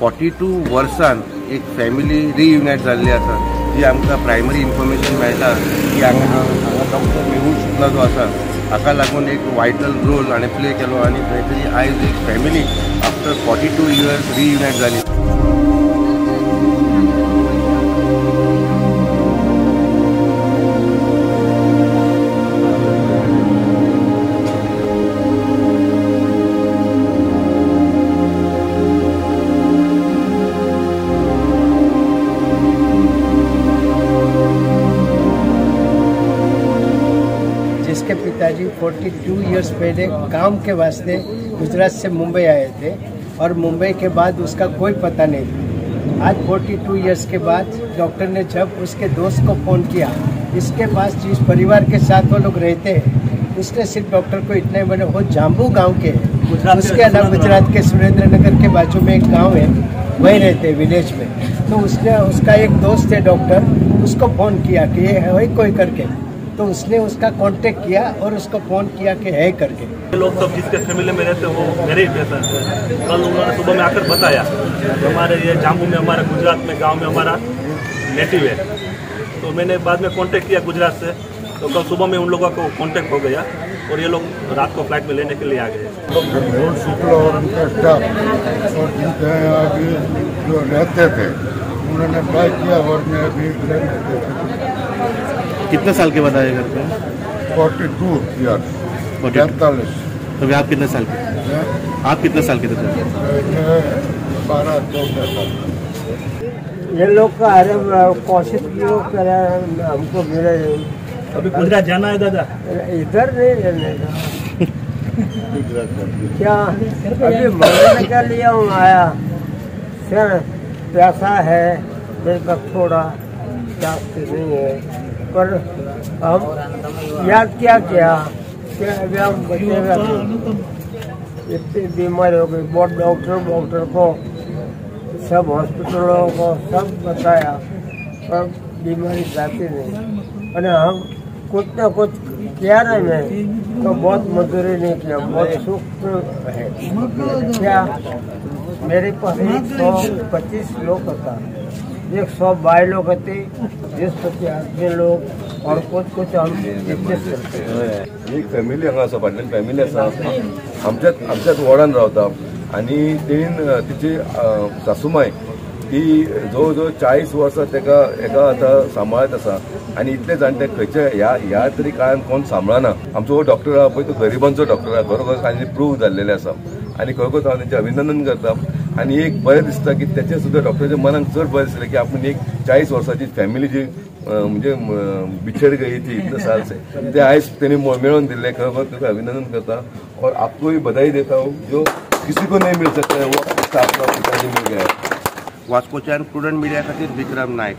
42 वर्सान एक फॅमिली रियुनायट जाल्ली आसा, जी आमकां प्रायमरी इन्फॉर्मेशन मेळटा की हांगा डॉक्टर मेहुल शुक्ला जो आसा हाका लागून एक वायटल रोल हाणें प्ले केलो आनी खंय तरी आयज एक फॅमिली आफ्टर 42 इयर्स रियुनायट जाली. जिसके पिताजी 42 इयर्स पहले काम के वास्ते गुजरात से मुंबई आए थे और मुंबई के बाद उसका कोई पता नहीं था. आज 42 इयर्स के बाद डॉक्टर ने जब उसके दोस्त को फ़ोन किया, इसके पास जिस परिवार के साथ वो लोग रहते हैं, उसने सिर्फ डॉक्टर को इतना ही बोला, वो जाम्बू गांव के हैं, उसके अलावा गुजरात के सुरेंद्र नगर के बाजू में एक गाँव है, वहीं रहते हैं विलेज में. तो उसने उसका एक दोस्त है डॉक्टर, उसको फ़ोन किया कि ये है कोई करके, तो उसने उसका कांटेक्ट किया और उसको फ़ोन किया कि है करके. लोग सब जिसके फैमिली में रहते हैं वो मेरे ही पेशेंट हैं. कल उन्होंने सुबह में आकर बताया हमारे ये जाम्बू में, हमारे गुजरात में गांव में हमारा नेटिव है. तो मैंने बाद में कांटेक्ट किया गुजरात से, तो कल सुबह में उन लोगों को कांटेक्ट हो गया और ये लोग रात को फ्लाइट में लेने के लिए आ गए. मेहुल शुक्ला और उनका स्टाफ और जिनके अभी जो रहते थे उन्होंने ट्राई किया और मैं अभी कितने साल के बाद आए घर पे? 42 इयर्स. 45. तो आप कितने साल के? आप कितने साल के थे? 12-14 साल. ये लोग का अरे कोशिश क्यों करा हमको मिले. अभी गुजरात जाना है दादा? इधर नहीं रहने का. क्या अभी मरने का लिया हूँ आया सर, पैसा है मेरे पास थोड़ा, जास्ती नहीं है, पर हम याद क्या किया कि अभी हम बचेगा इतनी बीमारी हो गई. बहुत डॉक्टर को, सब हॉस्पिटलों को सब बताया, पर बीमारी जाती नहीं. और हम कुछ ना कुछ किया ना मैं तो बहुत मजदूरी नहीं किया, बहुत सुख है. क्या मेरे पास 125 लोग था, 122 लोग होते, 20-25 आदमी लोग और कुछ कुछ हम बिजनेस करते. एक फॅमिली हांगा आसा, फाटल्यान फॅमिली आसा, आमच्याच वॉर्डान रावता आनी तेणीन तिची सासूमाय ती जवळ जवळ 40 वर्सां तेका एका आतां सांबाळत आसा आनी इतले जाणटे खंयच्या ह्या तरी काळान कोण सांबाळना. आमचो हो डॉक्टर आहा पळय तो गरिबांचो डॉक्टर आहा, खरोखर आनी प्रूव जाल्लेले आसा आनी खरोखर हांव तेंचें अभिनंदन करता. आनी एक बरें दिसता की तेचें सुद्दां डॉक्टराच्या मनाक चड बरें दिसलें की आपूण एक 40 वर्सांची फॅमिली जी म्हणजे बिछड़ गई थी इतने साल से, ते आयज तेणी मेळोवन दिल्लें. खरोखर तुका अभिनंदन करता और आपको भी बधाई देता हूँ, जो किसी को नहीं मिल सकता है वो आपका पिताजी मिल गया है. वास्कोच्यान प्रुडंट मिडिया खातीर विक्रम नायक.